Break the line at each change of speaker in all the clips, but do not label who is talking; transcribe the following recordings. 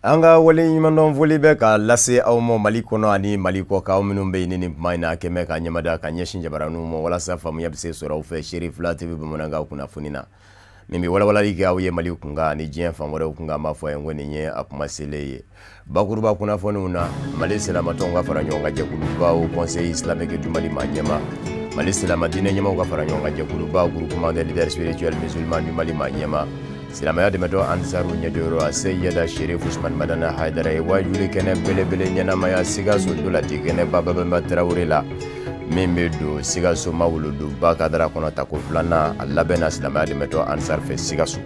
An ka waleɲumandɔn foli bɛ ka lase aw ma Mali kɔnɔ ani Mali kɔ kan, aw minnu bɛ yen ni nin kuma in na kɛmɛ ka ɲɛmada ka ɲɛsin jabaraninw ma walasa faamuya bɛ se sɔrɔ aw fɛ Cherifla TV bamanankan kunnafoni na min bɛ walawalali kɛ aw ye Mali kunkan ani diɲɛ fan wɛrɛw kunkan. An b'a fɔ a ye ko nin ye a kuma selen ye. Bakuruba kunnafoniw na, Mali silamatɔnw ka fara ɲɔgɔn kan jɛkuluba Haut Conseil islamique du Mali maa ɲɛma, Mali silama diinɛ ɲɛmaaw ka fara ɲɔgɔn kan jɛkuluba Groupement des leaders spirituels musulmans du Mali maa ɲɛma, silamɛya dɛmɛtɔ Ansaru ɲɛjɔyɔrɔ Seyida Sherif Usman Madani Hayidara ye wajuli kɛnɛ belebele ɲɛnamaya Sikaso ndolati kɛnɛba Babɛnba Tarawele la min bɛ don Sikaso Mawuluduba kadara kɔnɔ tako filanan, a labɛnna silamɛya dɛmɛtɔ Ansar fɛ Sikaso.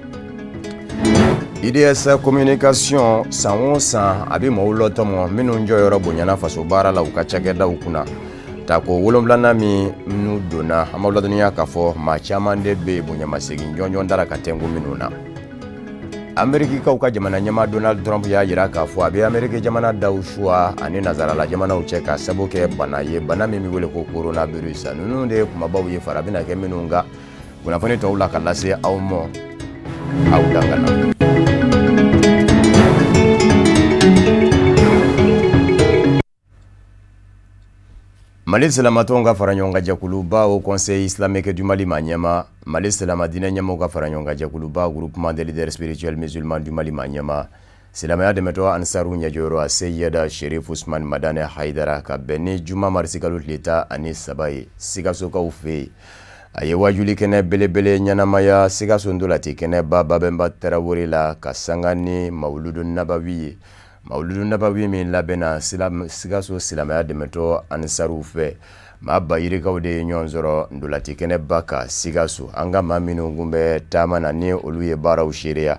IDS communication san o san a bɛ maaw lɔtɔmɔ minnu jɔyɔrɔ bonyana faso baara la u ka cakɛdaw kunna. Tako 7nan min n'u donna, an b'aw ladɔnniya k'a fɔ maa caman de bɛ yen bonyamasegin jɔnjɔn dara ka tɛnku minnu na. Amerikikaw ka jamana ɲɛmaa Donald Trump y'a jira k'a fɔ a bɛ Ameriki jamana daw suwa ani nazarala jamanaw cɛ ka sabu kɛ bana ye, bana min bɛ wele ko coronavirus. Ninnu de ye kumabaw ye fara bɛna kɛ minnu kan kunnafoni tɔw la ka lase aw ma aw dangana. Mali silamatɔnw ka fara ɲɔgɔn kan jɛkuluba Haut Conseil islamique du Mali maa ɲɛma, Mali silama diinɛ ɲɛmaaw ka fara ɲɔgɔn kan jɛkuluba Groupement des leaders spirituels musulmans du Mali maa ɲɛma, silamɛya dɛmɛtɔ Ansaru ɲɛjɔyɔrɔ Seyida Sherif Usman Madani Hayidara ka bɛn ni juma marisikalo tile 13 ye Sikasokaw fɛ yen. A ye wajuli kɛnɛ belebele ɲɛnamaya Sikaso ndolati kɛnɛba Babɛnba Tarawele la ka sanga ni Mawuludu Nabawi ye. Mawuludu Nabawi min labɛnna Sikaso silamɛya dɛmɛtɔ Ansaru fɛ, maa ba yirikaw de ye ɲɔgɔn sɔrɔ ndolati kɛnɛba kan Sikaso. An ka maa minnu kun bɛ taama na ni olu ye baaraw seereya,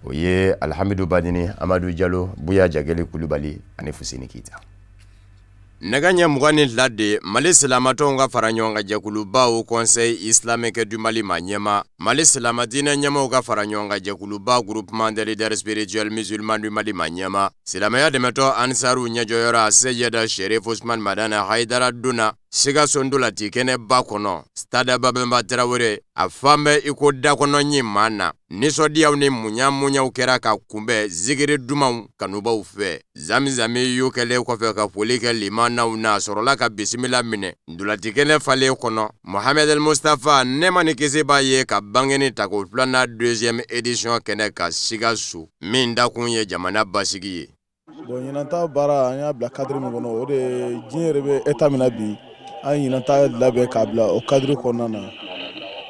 o ye Alhamidu Badini, Amadu Jalo, Buya Jageli Kulubali ani Fuseni Kita. Nɛgɛ ɲɛ 22 de Mali silamatɔnw ka fara ɲɔgɔn kan jɛkuluba Haut Conseil islamique du Mali maa ɲɛma, Mali silama diinɛ ɲɛmaaw ka fara ɲɔgɔn kan jɛkuluba Groupement des leaders spirituels musulmans du Mali maa ɲɛma, silamɛya dɛmɛtɔ Ansaru ɲɛjɔyɔrɔ Seyida Sherif Usman Madani Hayidara donna Sikaso ndolati kɛnɛba kɔnɔ Stade Babɛnba Tarawele. A fan bɛ i ko dakɔnɔ ɲi maa na. Nisɔndiyaw ni muɲa-muɲaw kɛra ka kunbɛn zikiri dumanw kanubaw fɛ. Zamizami y'o kɛlen kɔfɛ ka foli kɛ limanaw na, a sɔrɔla ka bisimila minɛ ndolati kɛnɛ falen kɔnɔ. Mohamed El Mustafa, nɛɛma ni kisi b'a ye, ka bange ni tako filanan deuxième édition kɛnɛ ka Sikaso min dakun ye jamana basigi ye.
Bon, ɲinan ta baara an y'a bila cadre min kɔnɔ, o de ye diɲɛ yɛrɛ bɛ état min na bi, an ye ɲinan ta labɛn k'a bila o cadre kɔnɔna na,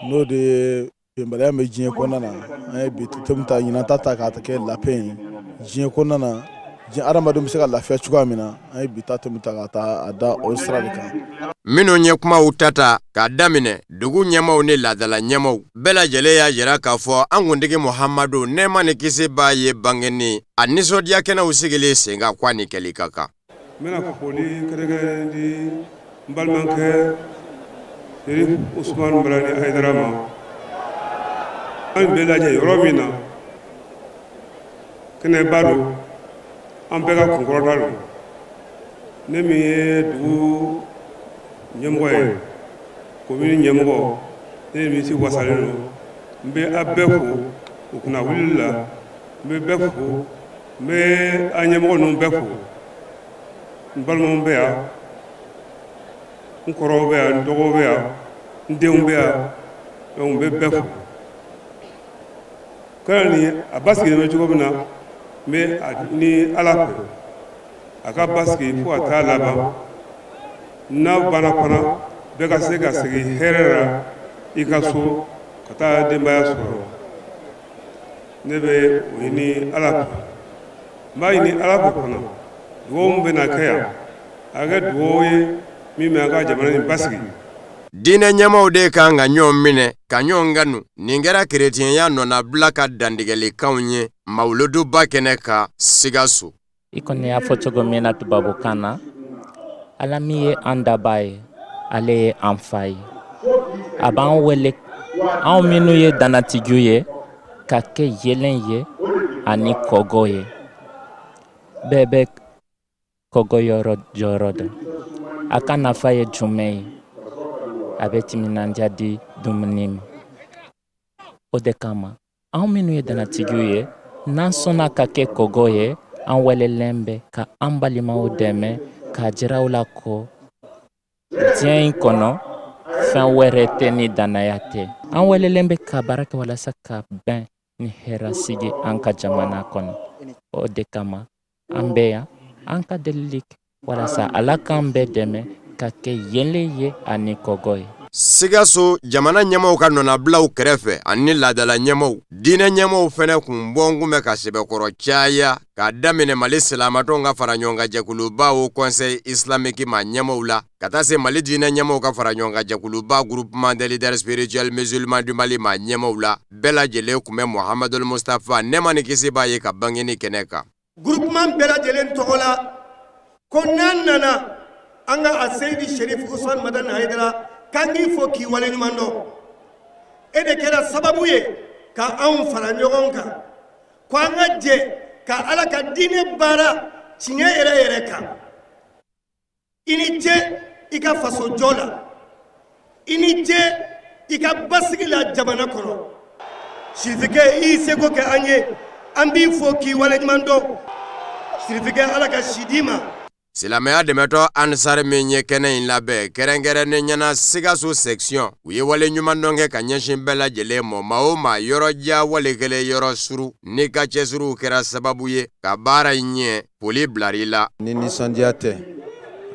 n'o de ye bɛnbaliya bɛ diɲɛ kɔnɔna na. An ye bi thème ta, ɲinan ta ta k'a kɛ la paix ye diɲɛ kɔnɔna na, diɲɛ adamadenw bɛ se ka lafiya cogoya min na, an ye bi ta thème ta ka taa a da o sira de kan.
Minnu ye kumaw ta ta k'a daminɛ dugu ɲɛmaaw ni laadala ɲɛmaaw bɛɛ lajɛlen y'a jira k'a fɔ an kuntigi Muhamadu nɛɛma ni kisi b'a ye bangeni a nisɔndiya kɛnɛw sigilen sen kan k'a ni kɛli ka kan.
N bɛna foli kɛrɛnkɛrɛnnen di n balimakɛ Sherif Usman Madani Hayidara ma. An bɛɛ lajɛ yɔrɔ min na, kɛnɛba don, an bɛɛ ka kunkɔrɔta don. Ne min ye dugu ɲɛmɔgɔ ye, komini ɲɛmɔgɔ, ne ni misi wasalen don. N bɛ a bɛɛ fo u kunna wulili la, n bɛ bɛɛ fo, n bɛ a ɲɛmɔgɔ ninnu bɛɛ fo. N balimaw bɛ yan, n kɔrɔw bɛ yan, n dɔgɔw bɛ yan, n denw bɛ yan, donc n bɛ bɛɛ fo. Kɛnɛ nin a basigilen bɛ cogo min na, n bɛ a ni Ala fɛ a ka basigi fo ka taa laban. N'a banna fana, bɛɛ ka se ka segin hɛrɛ la i ka so ka taa denbaya sɔrɔ. Ne bɛ o ɲini Ala fɛ. N b'a ɲini Ala fɛ fana, dugawu min bɛna kɛ yan, a ka kɛ dugawu ye min bɛ an ka jamana in basigi.
Diinɛ ɲɛmaaw de kan ka ɲɔgɔn minɛ ka ɲɔgɔn kanu. Nin kɛra kerecɛnya nɔnabila ka dantigɛlikanw ye Mawuluduba kɛnɛ kan Sikaso.
I kɔni y'a fɔ cogo min na tubabukan na, Ala min ye an dabaa ye, ale ye an fa ye. A b'an wele, anw minnu ye dannatigiw ye, ka kɛ yeelen ye ani kɔgɔ ye. Bɛɛ bɛ Kɔgɔ yɔrɔ jɔyɔrɔ dɔn. A ka nafa ye jumɛn ye? A bɛ timinandiya di dumuni ma. O de kama, anw minnu ye dannatigiw ye, n'an sɔnna ka kɛ kɔgɔ ye, an welelen bɛ ka an balimaw dɛmɛ k'a jira u la ko diɲɛ in kɔnɔ fɛn wɛrɛ tɛ ni dannaya tɛ. An welelen bɛ ka baara kɛ walasa ka bɛn ni hɛrɛ sigi an ka jamana kɔnɔ. O de kama an bɛ yan, an ka delili kɛ walasa Ala k'an bɛɛ dɛmɛ ka kɛ yeelen ye ani kɔgɔ ye.
Sikaso jamana ɲɛmaaw ka nɔnabilaw kɛrɛfɛ ani laadala ɲɛmaaw, diinɛ ɲɛmaaw fɛnɛ kun bɔnkun bɛ ka sɛbɛkɔrɔ caya k'a daminɛ Mali silamatɔnw ka fara ɲɔgɔn kan jɛkuluba Haut Conseil islamique ma ɲɛmaaw la, ka taa se Mali diinɛ ɲɛmaaw ka fara ɲɔgɔn kan jɛkuluba Groupement des leaders spirituels musulmans du Mali ma ɲɛmaaw la. Bɛɛ lajɛlen kun bɛ Muhamadul Mustafa, nɛɛma ni kisi b'a ye, ka bangeni kɛnɛ kan.
Groupement bɛɛ lajɛlen tɔgɔ la, ko n'an nana an ka a Seyidi Sherif Usman Madani Hayidara, k'an k'i fo k'i waleɲuman dɔn. E de kɛra sababu ye ka anw fara ɲɔgɔn kan, ko an ka jɛ ka Ala ka diinɛ baara tiɲɛ yɛrɛ yɛrɛ kan. I ni ce i ka faso jɔ la, i ni ce i ka basigi la jamana kɔnɔ. Sirifikɛ, i y'i seko kɛ an ye, an b'i fo k'i waleɲuman dɔn. Sirifikɛ, Ala ka si d'i ma.
Silamɛya dɛmɛtɔ Ansar min ye kɛnɛ in labɛn, kɛrɛnkɛrɛnnen ɲɛna Sikaso section, u ye wale ɲuman dɔn kɛ ka ɲɛsin bɛɛ lajɛlen ma, maa o maa yɔrɔ ja wale kelen yɔrɔ suru n'i ka cɛsiriw kɛra sababu ye ka baara in ɲɛ, foli bilar'i la.
Ni nisɔndiya tɛ,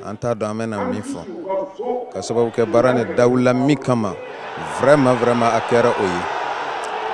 an t'a dɔn an bɛna min fɔ, ka sababu kɛ baara ni dawula min kama, vraiment vraiment a kɛra o ye.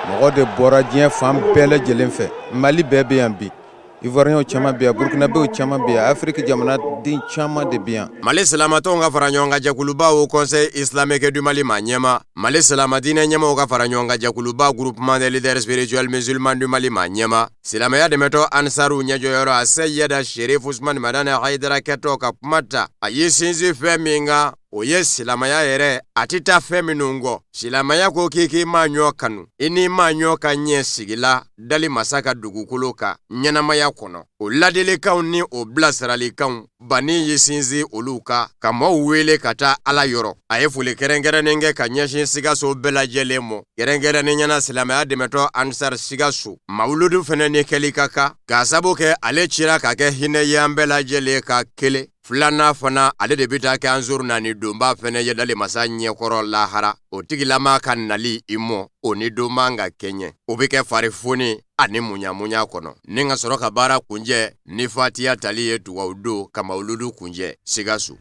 Mɔgɔ de bɔra diɲɛ fan bɛɛ lajɛlen fɛ, Mali bɛɛ bɛ yan bi. Ivoiriens caman bɛ yan, Burkinabéw caman bɛ yan, Afrique jamanaden caman de bɛ yan.
Mali silamatɔnw ka fara ɲɔgɔn kan jɛkuluba Haut Conseil islamique du Mali ma ɲɛma, Mali silamɛdiinɛ ɲɛmaaw ka fara ɲɔgɔn kan jɛkuluba Groupement des leaders spirituels musulmans du Mali ma ɲɛma, silamɛya dɛmɛtɔ Ansaru ɲɛjɔyɔrɔ a Seyida Sherif Usman Madani Hayidara kɛtɔ ka kuma ta, a y'i sinsin fɛn min kan, o ye silamɛya yɛrɛ a tɛ taa fɛn minnu kɔ. Silamɛya ko k'i k'i maa ɲɔ kanu, i n'i maa ɲɔ ka ɲɛ sigila dali masa ka dugukolo kan ɲɛnamaya kɔnɔ. O ladilikanw ni o bilasiralikanw, banni y'i sinsin olu kan ka maaw wele ka taa Ala yɔrɔ. A ye foli kɛrɛnkɛrɛnnen kɛ ka ɲɛsin Sikaso bɛɛ lajɛlen ma, kɛrɛnkɛrɛnnen ɲɛna silamɛya dɛmɛtɔ Ansar Sikaso. Mawuludu fɛnɛ ni kɛli ka kan, k'a sabu kɛ ale cira ka kɛ hinɛ ye an bɛɛ lajɛlen ka kelen. Filanan fana, ale de bɛ taa kɛ an naani donba fɛnɛ ye dali masa ɲɛkɔrɔ lahara. O tigilama ka nali i mɔ, o ni don man ka kɛɲɛ, o bɛ kɛ farifoni ani muɲamuɲa kɔnɔ. Ni ka sɔrɔ ka baara kunjɛ ni fatiya tali ye dugawu don ka mawuludu kunjɛ Sikaso.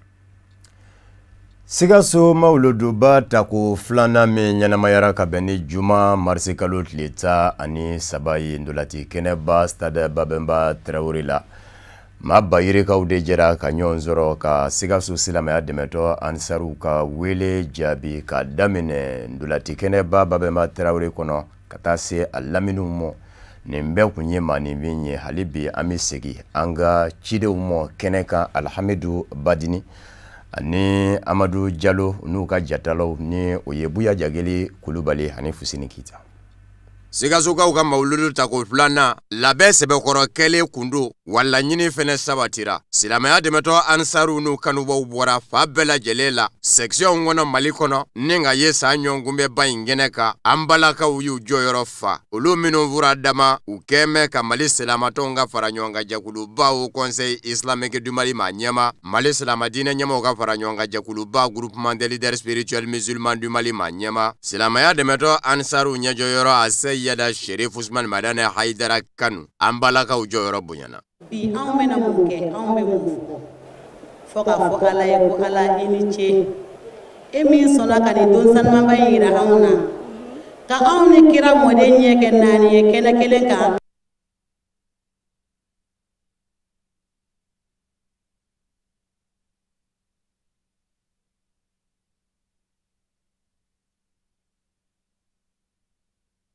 Sikaso mawuluduba tako filanan min ɲɛnamayara ka bɛn ni juma marisi kalo tile 13 ye ndolati kɛnɛba stade Babɛnba Tarawele la. Maa ba yirikaw de jɛra ka ɲɔgɔn sɔrɔ ka Sikaso silamɛya dɛmɛtɔ Ansaru ka wele jaabi ka daminɛ ndolati kɛnɛba Babɛnba Tarawele kɔnɔ ka taa se a laminiw ma. Nin bɛɛ kun ye maaninfin ye. Hali bi an bɛ segin an ka cidenw ma kɛnɛ kan, Alhamidu Badini ani Amadu Jalo n'u ka jatalaw, ni o ye Buya Jageli Kulubali ani Fusini Kita. Sikasokaw ka mawuludu tako filanan labɛn sɛbɛkɔrɔ kɛlen kun don, wa laɲini fɛnɛ sabatira. Silamɛya dɛmɛtɔ Ansaru n'u kanubaw bɔra fa bɛɛ lajɛlen la section kɔnɔ Mali kɔnɔ, ni ka ye san ɲɔgɔnkunbɛba in kɛnɛ kan. An balakaw y'u jɔyɔrɔ fa, olu minnu fura dama u kɛn ka Mali silamatɔnw ka fara ɲɔgɔn kan jɛkuluba Haut Conseil islamique du Mali ma ɲɛma, Mali silamɛdiinɛ ɲɛmaaw ka fara ɲɔgɔn kan jɛkuluba Groupement des leaders spirituels musulmans du Mali ma ɲɛma, silamɛya dɛmɛtɔ Ansaru ɲɛjɔyɔrɔ a Seyida Sherif Usman Madani Hayidara kanu, an balakaw jɔyɔrɔ bonyana.
Bi anw bɛna mun kɛ, anw bɛ mun fɔ fo k'a fɔ Ala ye ko Ala i ni ce, e min sɔnna ka nin don sanumanba in yira anw na, ka anw ni kira mɔden ɲɛ kɛ naani ye kɛnɛ kelen kan.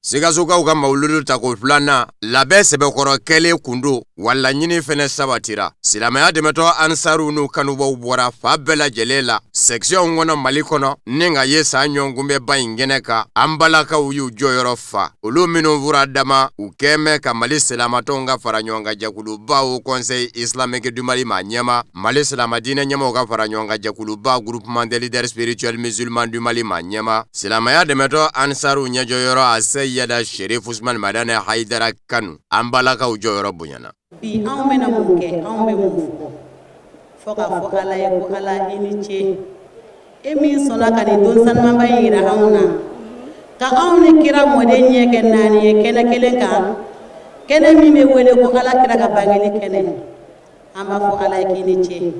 Sikasokaw ka mawuludu tako filanan labɛn sɛbɛkɔrɔ kɛlen kun don, Wa laɲini fɛnɛ sabatira. Silamɛya dɛmɛtɔ Ansaru n'u kanubaw bɔra fa bɛɛ lajɛlen la section kɔnɔ Mali kɔnɔ, ni ka ye san ɲɔgɔnkunbɛba in kɛnɛ kan. An balakaw y'u jɔyɔrɔ fa, olu minnu fura dama u kɛn ka Mali silamatɔnw ka fara ɲɔgɔn kan jɛkuluba Haut Conseil islamique du Mali maa ɲɛma, Mali silamɛdiinɛ ɲɛmɔgɔw ka fara ɲɔgɔn kan jɛkuluba Groupement des leaders spirituels musulmans du Mali maa ɲɛma, silamɛya dɛmɛtɔ Ansaru ɲɛjɔyɔrɔ a Seyida Sherif Usman Madani Hayidara kanu. An balakaw jɔyɔrɔ bonyana.
Bi anw bɛna mun kɛ? Anw bɛ mun fɔ? Fo k'a fɔ Ala ye ko Ala, i ni ce, e min sɔnna ka nin don sanumanba in yira anw na, ka anw ni kira mɔden ɲɛ kɛ naani ye kɛnɛ kelen kan, kɛnɛ min bɛ wele ko Ala kira ka bangeli kɛnɛ. An b'a fɔ Ala ye k'i ni ce.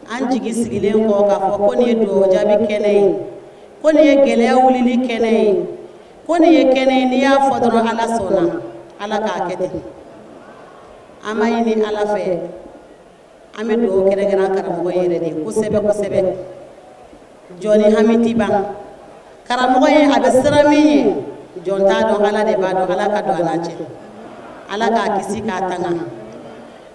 An jigi sigilen kɔ k'a fɔ ko nin ye dugawu jaabi kɛnɛ ye, ko nin ye gɛlɛya wulili kɛnɛ ye, ko nin ye kɛnɛ ye n'i y'a fɔ dɔrɔn Ala sɔnna. Ala k'a kɛ ten. An b'a ɲini Ala fɛ, an bɛ dugawu kɛrɛnkɛrɛn karamɔgɔ yɛrɛ de ye kosɛbɛ kosɛbɛ. Jɔn ni hami ti ban. Karamɔgɔ ye, a bɛ siran min ye, jɔn t'a dɔn, Ala de b'a dɔn. Ala ka don a n'a cɛ, Ala k'a kisi k'a tanga.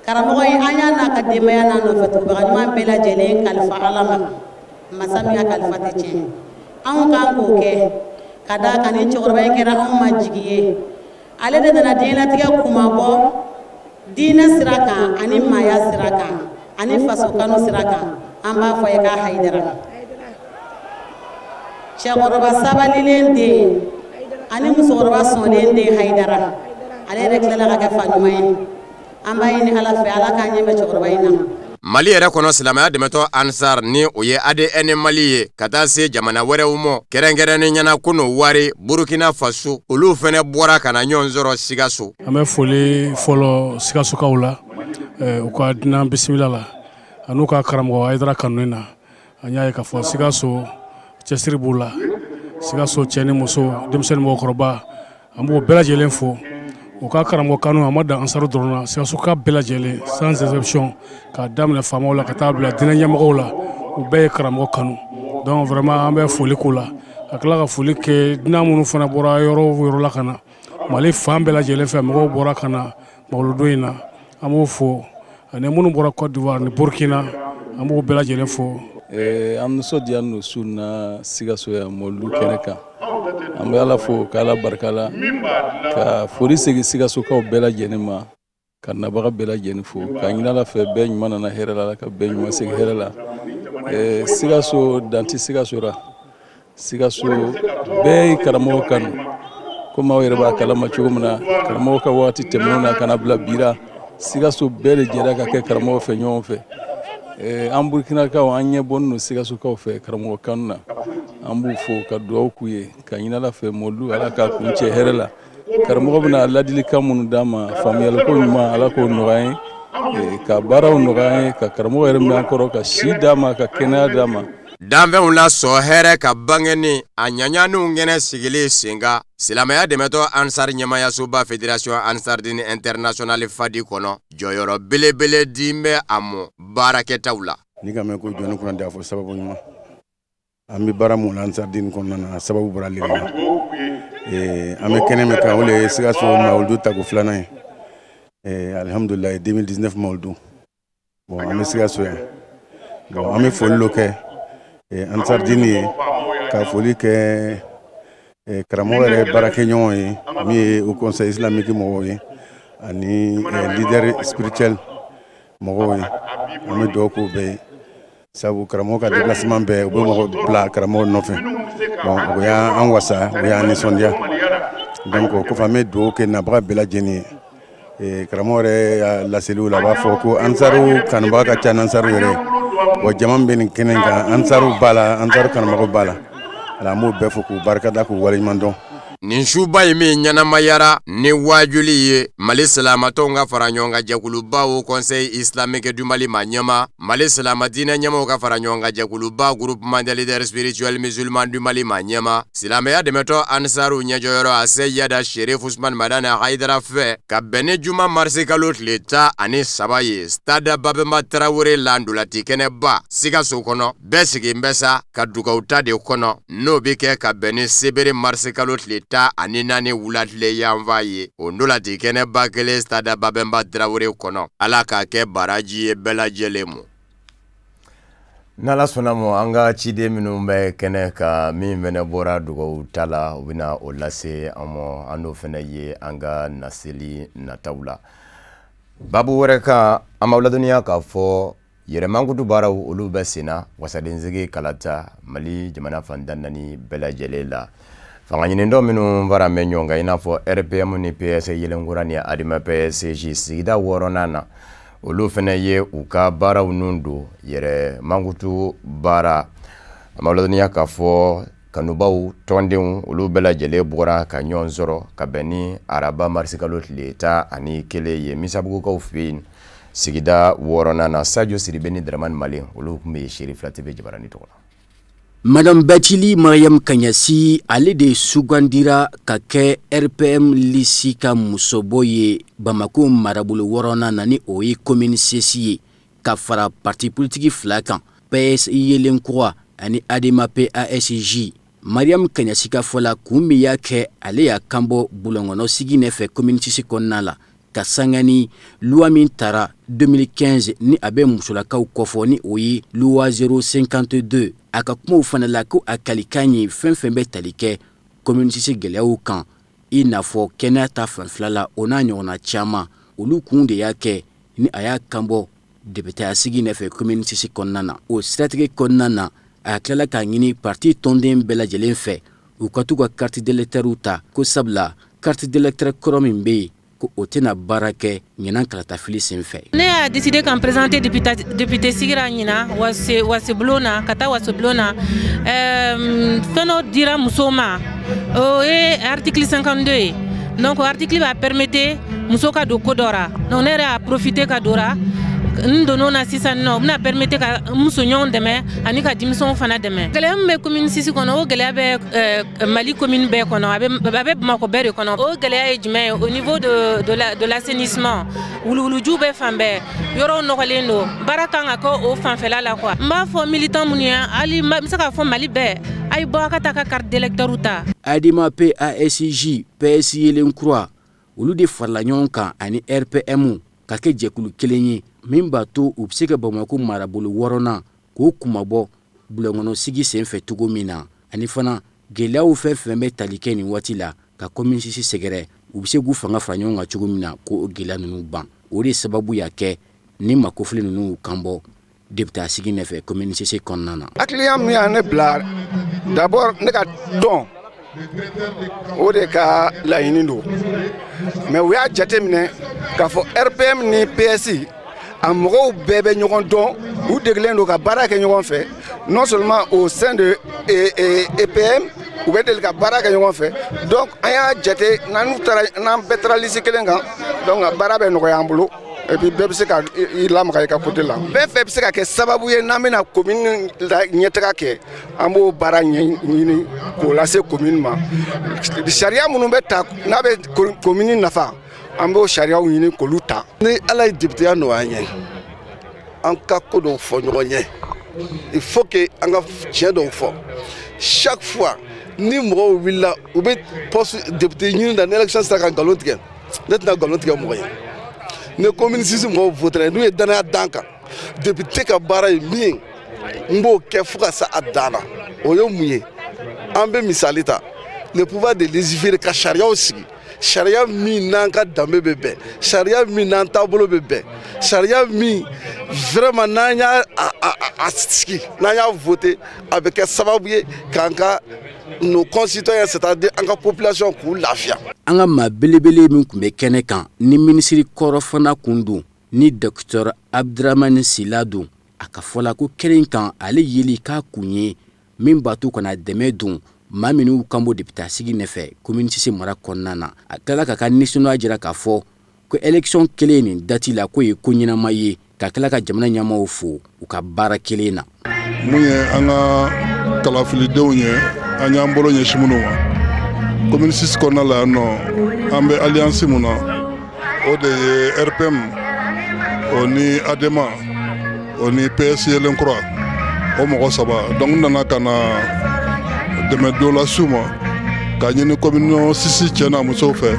Karamɔgɔ ye, an y'a n'a ka denbaya n'a nɔfɛ tugubaga ɲuman bɛɛ lajɛlen kalifa Ala ma, masa min ka kalifa tɛ tiɲɛ. Anw kan k'o kɛ ka d'a kan ni cɛkɔrɔba in kɛra anw ma jigi ye. Ale de nana diɲɛlatigɛ kuma bɔ diinɛ sira kan, ani maaya sira kan, ani faso kanu sira kan. An b'a fɔ ye k'a Hayidara, cɛkɔrɔba sabalilen den ani musokɔrɔba sɔnnen den Hayidara. Ale yɛrɛ tilala ka kɛ fa ɲuman ye. An b'a ɲini Ala fɛ, Ala k'an ɲɛ bɛ cɛkɔrɔba in na.
Mali yɛrɛ kɔnɔ, silamɛya dɛmɛtɔ Ansar, ni o ye ADN Mali ye, ka taa se jamana wɛrɛw ma, kɛrɛnkɛrɛnnen ɲɛna Côte d'Ivoire, Burukina Faso, olu fɛnɛ bɔra ka na ɲɔgɔn sɔrɔ Sikaso.
An bɛ foli fɔlɔ Sikasokaw la, u ka dunan bisimila la, an'u ka karamɔgɔ Hayidara kanuni na. An y'a ye k'a fɔ Sikaso cɛsiri b'u la. Sikaso cɛ ni muso, denmisɛnnin, mɔgɔkɔrɔba, an b'o bɛɛ lajɛlen fo u ka karamɔgɔ kanu. A ma dan Ansaru dɔrɔn na, Sikasoka bɛɛ lajɛlen sans exception, k'a daminɛ faamaw la ka taa bila diinɛ ɲɛmɔgɔw la, u bɛɛ ye karamɔgɔ kanu. Donc vraiment, an bɛ foli k'u la, ka tila ka foli kɛ dunan minnu fana bɔra yɔrɔ o yɔrɔ la ka na Mali fan bɛɛ lajɛlen fɛ. Mɔgɔw bɔra ka na mawuludon in na, an b'o fo, ani minnu bɔra Côte d'Ivoire ni Burkina, an b'o bɛɛ lajɛlen fo.
An nisɔndiyalen don su na Sikaso yan mɔlidu kɛnɛ kan. An bɛ Ala fo k'Ala barika la, ka foli segin Sikasokaw bɛɛ lajɛlen ma, ka nabaga bɛɛ lajɛlen fo, k'a ɲini Ala fɛ, bɛɛ ɲuman nana hɛrɛ la, ka bɛɛ ɲuman segin hɛrɛ la. Sikaso dan tɛ Sikaso la. Sikaso bɛɛ ye karamɔgɔ kanu, komi aw yɛrɛ b'a kalama cogo min na. Karamɔgɔ ka waati tɛmɛnenw na ka na bila bi la, Sikaso bɛɛ de jɛra ka kɛ karamɔgɔ fɛ ɲɔgɔn fɛ. An Burukinakaw, an ɲɛ bɔnnen don Sikasokaw fɛ karamɔgɔ kanu na. An b'u fo ka dugawu k'u ye, ka ɲini Ala fɛ, mɔlidu, Ala k'a kun cɛ hɛrɛ la. Karamɔgɔ bɛna ladilikan minnu d'an ma, faamuyaliko ɲuman, Ala k'o nɔgɔya an ye, ka baaraw nɔgɔya an ye, ka karamɔgɔ yɛrɛ min an kɔrɔ, ka si d'a ma, ka kɛnɛya d'a ma.
Danfɛnw la sɔn hɛrɛ ka bangeni a ɲaɲaniw kɛnɛ sigilen sen kan silamɛya dɛmɛtɔ Ansar ɲɛmayasoba Fédération Ansardine Internationale Fadi kɔnɔ, jɔyɔrɔ belebele di bɛ a mɔ baarakɛtaw la.
Ni ka mɛn ko jɔnni kunna a fɔ sababu ɲuman, an bɛ baara mun la Ansardine kɔnɔna na, a sababu bɔra ale de la. An bɛ kɛnɛ min kan, o de ye Sikaso mawuludu tako filanan ye, alihamudulilayi, 2019 mawuludu. Bon, an bɛ Sikaso yan. Bon, an bɛ foli dɔ kɛ Ansardine ye, ka foli kɛ karamɔgɔ yɛrɛ baarakɛɲɔgɔn ye, min ye Haut Conseil islamique mɔgɔw ye, ani leader spirituel mɔgɔw ye. An bɛ dugawu k'u bɛɛ ye, sabu karamɔgɔ ka déplacement bɛɛ, u bɛ mɔgɔ bila karamɔgɔ nɔfɛ. Bon, o y'an wasa, o y'an nisɔndiya. Donc o kɔfɛ, an bɛ dugawu kɛ nabaga bɛɛ lajɛlen ye. Karamɔgɔ yɛrɛ ya laseliw la, a b'a fɔ ko Ansaru kanubaga ka ca n'Ansaru yɛrɛ ye. Wa jama min bɛ nin kɛnɛ kan, Ansaru b'a la, Ansaru kanubagaw b'a la. Ala, an b'o bɛɛ fo k'u barikada, k'u waleɲuman dɔn.
Nin suba in min ɲɛnamayara ni wajuli ye, Mali silamatɔnw ka fara ɲɔgɔn kan jɛkuluba Haut Conseil islamique du Mali ma ɲɛma, Mali silama diinɛ ɲɛmɔgɔw ka fara ɲɔgɔn kan jɛkuluba Groupement des leaders spirituels musulmans du Mali ma ɲɛma, silamɛya dɛmɛtɔ Ansaru ɲɛjɔyɔrɔ a Seyida Sherif Usman Madani Hayidara fɛ, ka bɛn ni juma marisi kalo tile 13 ye, stade Babemba Tarawele la, ndolati kɛnɛba Sikaso kɔnɔ, bɛɛ sigi bɛ sa ka dugawu ta de kɔnɔ, n'o bɛ kɛ ka bɛn ni sebere marisi kalo tile 10. 14 wulatile yanfan ye o ndolati kɛnɛba kelen stade Babemba Traoré kɔnɔ. Ala k'a kɛ baraji ye bɛɛ lajɛlen ma. N'Ala sɔnna ma, an ka ciden minnu bɛ kɛnɛ kan, min fɛnɛ bɔra dugawu ta la, u bɛna o lase an ma. An n'o fɛnɛ ye an ka naseli nataw la. Babu wɛrɛ kan, an b'aw ladɔnniya k'a fɔ yɛrɛmankutu baaraw olu bɛ senna wasadensigi kalata Mali jamana fan 14 bɛɛ lajɛlen la. Fanga ɲinidɔ minnu fara bɛ ɲɔgɔn kan, i n'a fɔ RPM ni PS Yelenkura ni ADEMA PSG sigida 6nan na, olu fɛnɛ ye u ka baaraw nun don yɛrɛ mankutu baara. An b'aw ladɔnniya k'a fɔ kanubaw, tɔndenw, olu bɛɛ lajɛlen bɔra ka ɲɔgɔn sɔrɔ ka bɛn ni araba marisikalo tile 11 ye Misabugukaw fɛ yen sigida 6nan na. Sadio Sidibe ni Dramane Male, olu tun bɛ Seri Fila TV jabarani tɔgɔ la.
Madame Batili Mariam Kanyasi, ale de sugandira ka kɛ RPM lisi ka musobɔ ye Bamako marabolo 6nan na, ni o ye commune six ye, ka fara parti politique fila kan, PS Yelenkura ani ADEMA PASJ. Mariam Kanyasi ka fɔ la, kun min y'a kɛ ale y'a kanbɔ bulɔnkɔnɔ sigi nɛfɛ commune six kɔnɔna la, ka sanga ni loi min tara 2015 ni a bɛ musolakaw kɔfɔ, ni o ye loi 052. A ka kumaw fana la, ko a kalikan ye fɛn fɛn bɛ tali kɛ commune six gɛlɛyaw kan, i n'a fɔ kɛnɛya ta fanfɛla la, o n'a ɲɔgɔnna caman, olu kun de y'a kɛ ni a y'a kanbɔ députéya sigi nɛfɛ commune six kɔnɔna na. O siratigɛ kɔnɔna na, a tilala k'a ɲini parti tɔnden bɛɛ lajɛlen fɛ u ka t'u ka carte d'électeur ta, ko sabula carte d'électeur kɔrɔ min bɛ yen, ko o tɛna baara kɛ ɲinan kalatafili sen fɛ.
Ne y'a décidé k'an présenter député sigira ɲinan wasebulon na, ka taa wasebulon na. Fɛn dɔ dira musow ma, o ye article 52 ye. Donc article b'a permettre muso ka don ko dɔ ra. Donc ne yɛrɛ y'a profiter ka don ra. N donn'o na sisan nɔ, o bɛna permettre ka n musoɲɔgɔnw dɛmɛ ani ka denmisɛnw fana dɛmɛ. Gɛlɛya min bɛ commune six kɔnɔ, o gɛlɛya bɛ Mali commune bɛɛ kɔnɔ, a bɛ Bamakɔ bɛɛ de kɔnɔ. O gɛlɛya ye jumɛn ye? Au niveau de l'assainissement, wuluwulujiw bɛ fan bɛɛ, yɔrɔw nɔgɔlen don, baara kan ka kɛ o fanfɛla la quoi. N b'a fɔ militant minnu ye, hali n bɛ se k'a fɔ Mali bɛɛ, a ye bɔ a ka taa ka carte d'électeur ta.
ADEMA PASJ, PS Yelenkura, olu de farala ɲɔgɔn kan ani RPM ka kɛ jɛkulu kelen ye min b'a to u bɛ se ka Bamako marabolo 6nan k'o kunmabɔ bulɔnkɔnɔ sigi senfɛ cogo min na, ani fana gɛlɛyaw fɛn fɛn bɛ tali kɛ nin waati la ka commune six sɛgɛrɛ, u bɛ se k'u fanga fara ɲɔgɔn kan cogo min na k'o gɛlɛya ninnu ban. O de sababu y'a kɛ ni makofili ninnu kan bɔ député sigi nɛfɛ commune six kɔnɔna na.
Hakiliya min y'a ne bila, d'abord ne ka tɔn o de ka laɲini don, mais u y'a jate minɛ k'a fɔ RPM ni PS a mɔgɔw bɛɛ bɛ ɲɔgɔn dɔn, u degelen don ka baara kɛ ɲɔgɔn fɛ. Non seulement au sein de EPM, u bɛ deli ka baara kɛ ɲɔgɔn fɛ. Donc an y'a jate n'an taara, n'an bɛɛ taara liste kelen kan, donc baara bɛ nɔgɔya an bolo, et puis bɛɛ bɛ se ka i lamaga i ka côté la. Fɛn fɛn bɛ se ka kɛ sababu ye n'an bɛna commune ɲɛtaga kɛ, an b'o baara ɲɛɲini k'o lase commune ma. Sariya minnu bɛ ta n'a bɛ commune nafa, an b'o sariyaw ɲini k'olu ta.
Ni Ala ye députéya nɔgɔya an ye, an ka ko dɔw fɔ ɲɔgɔn ye, il faut que an ka tiɲɛ dɔw fɔ. Chaque fois ni mɔgɔw wulila, u bɛ poste député ɲini na, ni élection sera, ka nkalon tigɛ, ne tɛna nkalon tigɛ mɔgɔ ye. Ni commune six mɔgɔw voté, n'u ye danaya d'an kan, député ka baara ye min ye, n b'o kɛ fo ka se a dan na. O ye mun ye? An bɛ misali ta, le pouvoir de légiférer, ka sariyaw sigi, sariya min n'an ka danbe bɛ bɛn, sariya min n'an taabolo bɛ bɛn, sariya min vraiment n'an y'a a sigi, n'an y'a voté, a bɛ kɛ sababu ye k'an ka nos concitoyens, c'est-à-dire an ka population, k'u lafiya.
An ka maa belebele min tun bɛ kɛnɛ kan, ni minisiri kɔrɔ fana kun don, ni docteur Abdramani Sila don, a ka fɔ la ko kɛnɛ in kan, ale yeli k'a kun ye min b'a to kana dɛmɛ don maa minnu kan bɔ député sigi nɛfɛ commune six mara kɔnɔna na. A tilala k'a ka nisɔndiya jira k'a fɔ ko élection kelen nin date la, k'o ye ko ɲɛnama ye, ka tila ka jamana ɲɛmaaw fo u ka baara kelen na.
Mun ye an ka kalafilidenw ye, an y'an bolo ɲɛsin minnu ma commune six kɔnɔna la yan nɔ, an bɛ alliance mun na, o de ye RPM, o ni ADEMA, o ni PS Yelenkura, o mɔgɔ saba. Donc n nana ka na dɛmɛ don las'u ma. Ka ɲini commune 6 cɛ n'a musow fɛ,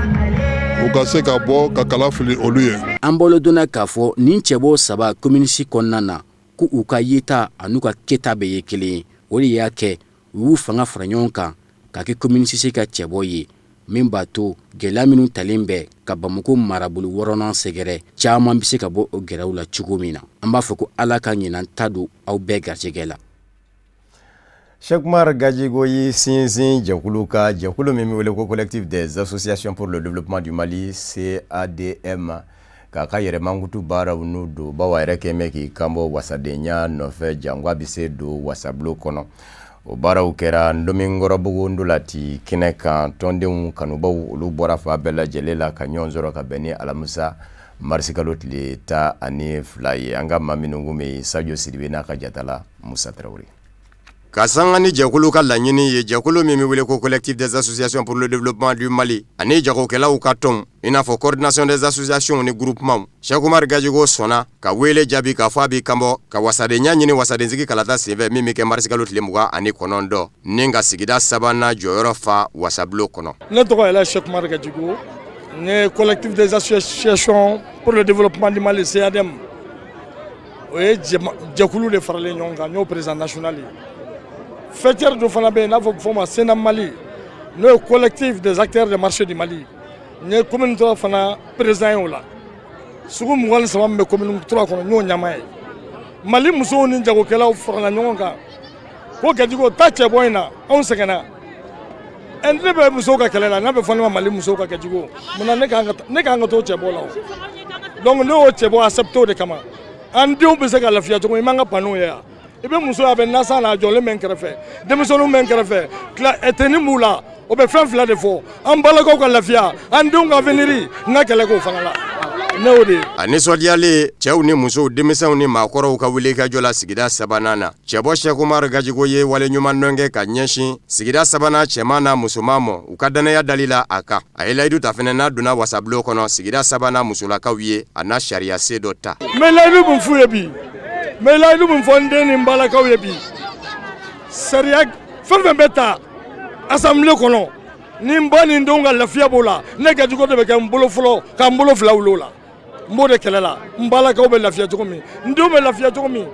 u ka se ka bɔ ka kala fili olu ye.
An bolo donna k'a fɔ nin cɛbɔ saba commune 6 kɔnɔna na, ko u ka yeta an'u ka kɛta bɛɛ ye kelen ye. O de y'a kɛ u y'u fanga fara ɲɔgɔn kan ka kɛ commune 6 ka cɛbɔ ye, min b'a to gɛlɛya minnu talen bɛ ka Bamakɔ marabolo wɔɔrɔnan sɛgɛrɛ, caman bɛ se ka bɔ o gɛlɛyaw la cogo min na. An b'a fɔ ko Ala ka ɲinan ta don aw bɛɛ garijɛgɛ la.
Cheikh Oumar Gadjigo y'i sinsin jɛkulu ka jɛkulu min bɛ wele ko Collectif des associations pour le développement du Mali, CADM, k'a ka yɛrɛmankutu baaraw n'u don, bawo a yɛrɛ kɛn bɛ k'i kanbɔ wasadenya nɔfɛ, jango a bɛ se don wasabulon kɔnɔ. O baaraw kɛra Ndominkɔrɔbugu ndolati kɛnɛ kan. Tɔndenw kanubaw olu bɔra fan bɛɛ lajɛlen la ka ɲɔgɔn sɔrɔ ka bɛn ni alamisa marisikalo tile 12 ye. An ka maa minnu kun bɛ yen, Sadio Sidibe n'a ka jatala Musa Tarawele. Ka sanga ni jɛkulu ka laɲini ye, jɛkulu min bɛ wele ko Collectif des associations pour le développement du Mali ani jagokɛlaw ka tɔnw, i n'a fɔ coordination des associations ni groupement, Cheikh Oumar Gadjigo sɔnna ka wele jaabi k'a fɔ a b'i kanbɔ ka wasadenya ɲini wasadensigi kalata senfɛ min bɛ kɛ marisikalo tile 29, ni ka sigida sabanan jɔyɔrɔ fa wasabulon kɔnɔ.
Ne tɔgɔ yɛrɛ Cheikh Oumar Gadjigo, ne Collectif des associations pour le développement du Mali, CADM, o ye jɛkulu de faralen ɲɔgɔn kan, n y'o président national ye. Fɛtiɛri dɔ fana bɛ yen n'a fɔ fɔ ma Sénat Mali, n'o ye collectif des acteurs des marchés du Mali, n ye commune 3 fana président ye o la. Sugu 23 min bɛ commune 3 kɔnɔ, n y'o ɲɛmaa ye. Mali musow ni jagokɛlaw farala ɲɔgɔn kan ko Gadjigo ta cɛbɔ in na, anw sɛgɛnna. Ne bɛ musow ka kɛlɛ la, n'a bɛ fɔ ne ma Mali musow ka Gadjigo, munna ne kan ka t'o cɛbɔ la o? Donc ne y'o cɛbɔ accepté o de kama. An denw bɛ se ka lafiya cogo min, i m'an ka panneau ye yan. I bɛ muso a bɛ nasan na, a jɔlen bɛ n kɛrɛfɛ, denmisɛnninw bɛ n kɛrɛfɛ, tenue b'u la, o bɛ fɛn fila de fɔ: an balakaw ka lafiya, an denw ka avenir. N ka kɛlɛ k'o fana la, ne y'o de ye.
A nisɔndiyalen, cɛw ni musow, denmisɛnw ni maakɔrɔw ka wulikajɔ la sigida sabanan na, cɛbɔ Cheikh Oumar Gadjigo ye waleɲumandɔn kɛ ka ɲɛsin sigida sabanan cɛman n'a musoman ma u ka danaya dali la a kan. A ye layidu ta fɛnɛ, n'a donna wasabulon kɔnɔ, sigida sabanan musolakaw ye a n'a sariya se dɔ ta.
N bɛ layidu min f'u ye bi, n bɛ layidu min fɔ n den ni n balakaw ye bi, sariya fɛn fɛn bɛ ta assemblée kɔnɔ, ni n ba ni n denw ka lafiya b'o la, ne Gadjigo de bɛ kɛ n bolo fɔlɔ ka n bolo fila wuli o la. N b'o de kɛlɛ la, n balakaw bɛ lafiya cogo min, n denw bɛ lafiya cogo min,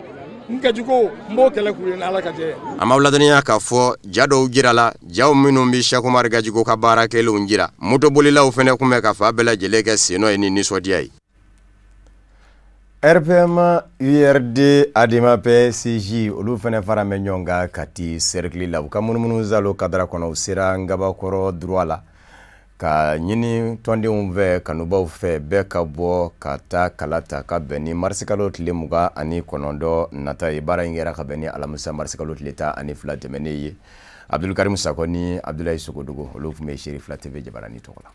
n Gadjigo n b'o kɛlɛ k'u ye ni Ala ka jɛ ye.
An b'aw ladɔnniya k'a fɔ ja dɔw jirala, jaw minnu bɛ Cheikh Oumar Gadjigo ka baara kɛlenw jira. Motobolilaw fɛnɛ kun bɛ ka fan bɛɛ lajɛlen kɛ sennɔ ye ni nisɔndiya ye. RPM, URD, ADEMA, PSJ olu fɛnɛ fara bɛ ɲɔgɔn kan Kati cercle la. U ka munumunu zalo kadara kɔnɔ, u sera Ngabakɔrɔ droit la ka ɲini tɔndenw fɛ, kanubaw fɛ, bɛɛ ka bɔ ka taa kala ta ka bɛn ni marisikalo tile 29 nata ye. Baara in kɛra ka bɛn ni alamisa marisikalo tile 12 tɛmɛnen ye. Abdulkarim Sakɔ ni Abdulayi Sogodogo olu tun bɛ Serifila TV jabarani tɔgɔ la.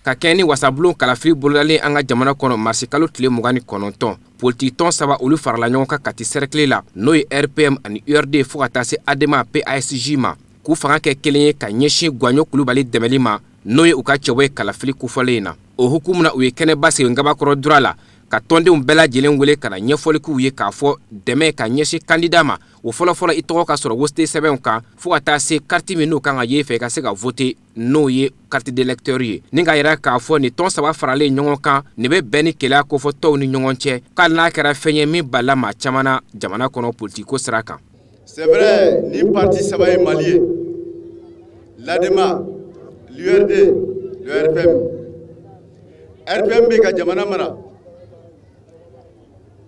Ka kɛ ni wasabulon kalafili bolodalen an ka jamana kɔnɔ marisikalo tile 29, politiki tɔn saba olu farala ɲɔgɔn kan Kati cercle la, n'o ye RPM ani URD fo ka taa se ADEMA PASJ ma, k'u fanga kɛ kelen ye ka ɲɛsin Guwaɲo Kulubali dɛmɛli ma, n'o ye u ka cɛbɔ ye kalafili kofɔlen in na. O hukumu na, u ye kɛnɛba sigi Ngabakɔrɔ droit la ka tɔndenw bɛɛ lajɛlen wele ka na ɲɛfɔli k'u ye k'a fɔ dɛmɛ ka ɲɛsin kandida ma, o fɔlɔfɔlɔ i tɔgɔ ka sɔrɔ wote sɛbɛnw kan, fo ka taa se kariti min n'o kan ka ye fɛ i ka se ka vote, n'o ye carte d'électeur ye. Ni k'a yira k'a fɔ nin tɔn saba faralen ɲɔgɔn kan, nin bɛ bɛn ni keleya kofɔ tɔw ni ɲɔgɔn cɛ, k'ale n'a kɛra fɛn ye min balila maa caman na jamana kɔnɔ politiko sira kan.
C'est vrai, ni parti saba ye Mali ye, l'ADEMA, l'URD, le RPM. RPM bɛ ka jamana mara.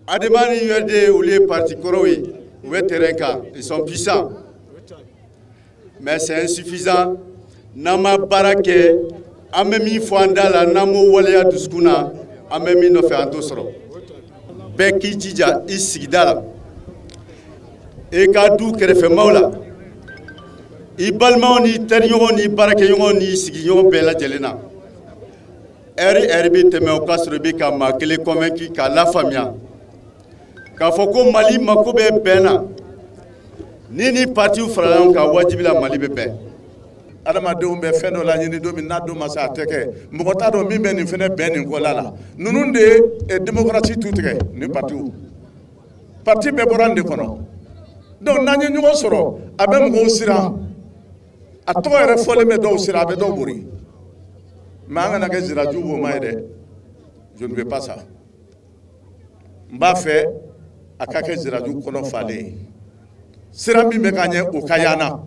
ADEMA ni URD olu ye parti kɔrɔw ye, u bɛ terrain kan, ils sont puissants. Mais c'est insuffisant. N'an ma baara kɛ, an bɛ min fɔ an da la, n'an m'o waleya dusukun na, an bɛ min nɔfɛ an t'o sɔrɔ. Bɛɛ k'i jija i sigida la, i ka du kɛrɛfɛmaw la, i balimaw n'i teriɲɔgɔnw n'i baarakɛɲɔgɔnw n'i sigiɲɔgɔn bɛɛ lajɛlen na. Ɛri bɛ tɛmɛ o ka sɔrɔ i bɛ ka maa kelen convaincu k'a lafaamuya k'a fɔ ko Mali mako bɛ bɛn na. Ni partiw farala ɲɔgɔn kan, wajibi la Mali bɛ bɛn.
Adamadenw bɛ fɛn dɔ laɲini don min n'a don ma se, a tɛ kɛ. Mɔgɔ t'a dɔn min bɛ nin fɛnɛ bɛn nin kɔla la. Ninnu de ye démocratie tu tigɛ ni partiw. Parti bɛɛ bɔra nin de kɔnɔ. Donc n'an ye ɲɔgɔn sɔrɔ, a bɛ mɔgɔw siran. A tɔgɔ yɛrɛ fɔlen bɛ dɔw sira, a bɛ dɔw bori. Mais an kana kɛ ziraju woma ye dɛ. Je ne veux pas ça. N b'a fɛ a ka kɛ ziraju kɔnɔ falen ye. Sira min bɛ ka ɲɛ, o ka y'an na.